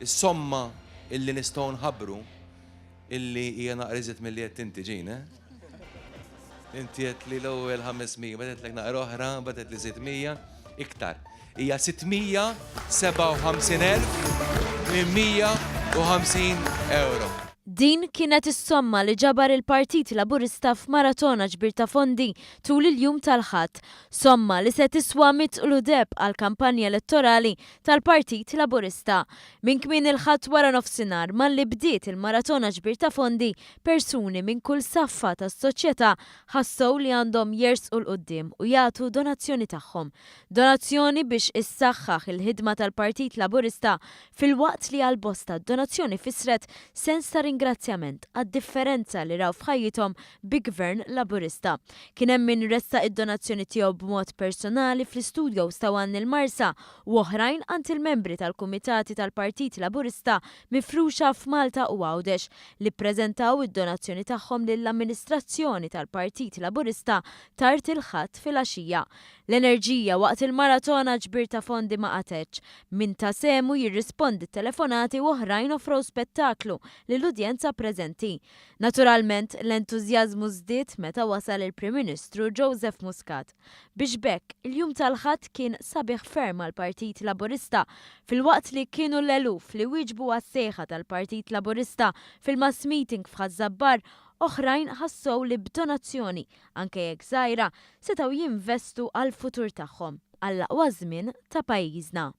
Is-somma illi nistgħu nħabbru illi hija naqra iżjed milli għedt inti Jean, eh? Inti għedt li l-ewwel 500, mbagħad għedtlek naqra oħra, mbagħad għedt li 600, iktar. Hija 657,850 ewro. Din kienet is-somma li ġabar il-Partit Laburista f'maratona ġbir ta' fondi tul il-jum tal-Ħadd. Somma li se tiswa mitqlu deheb għall-kampanja elettorali tal-Partit Laburista. Minn kmieni l-Ħadd waranofsinhar, malli bdiet il-maratona ġbir ta' fondi, persuni minn kull saffa tas-soċjetà ħassew li għandhom jersqu 'l quddiem u jagħtu donazzjoni tagħhom. Donazzjoni biex issaħħaħ il-ħidma tal-Partit Laburista filwaqt li għal bosta d-donazzjoni fissret sens ta' ringrazzjament għad-differenza li raw f'ħajjithom bi Gvern Laburista. Kien hemm min ressaq id-donazzjoni tiegħu b'mod personali fl-istudios ta' one il-Marsa u oħrajn għand il-membri tal-kumitati tal-Partit Laburista mifruxa f'Malta u Għawdex li ppreżentaw id-donazzjoni tagħhom lill-amministrazzjoni tal-Partit Laburista tard il-Ħadd filgħaxija. L-enerġija waqt il-maratona ġbir ta' fondi ma qatgħetx. Min ta sehmu jirrispondi t-telefonati u oħrajn offrew spettaklu lill-udjenza preżenti. Naturalment, l-entużjażmu żdied meta wasal il-Prim Ministru Joseph Muscat. Biex b'hekk, il-jum tal-Ħadd kien sabiħ ferm għall-Partit Laburista filwaqt li kienu l-eluf li wieġbu għas-sejħa tal-Partit Laburista fil-mass meeting f'Ħaż-Żabbar, oħrajn ħassew li b'donazzjoni, anke jekk żgħira, setgħu jinvestu għall-futur tagħhom, għall-aqwa żmien ta' pajjiżna.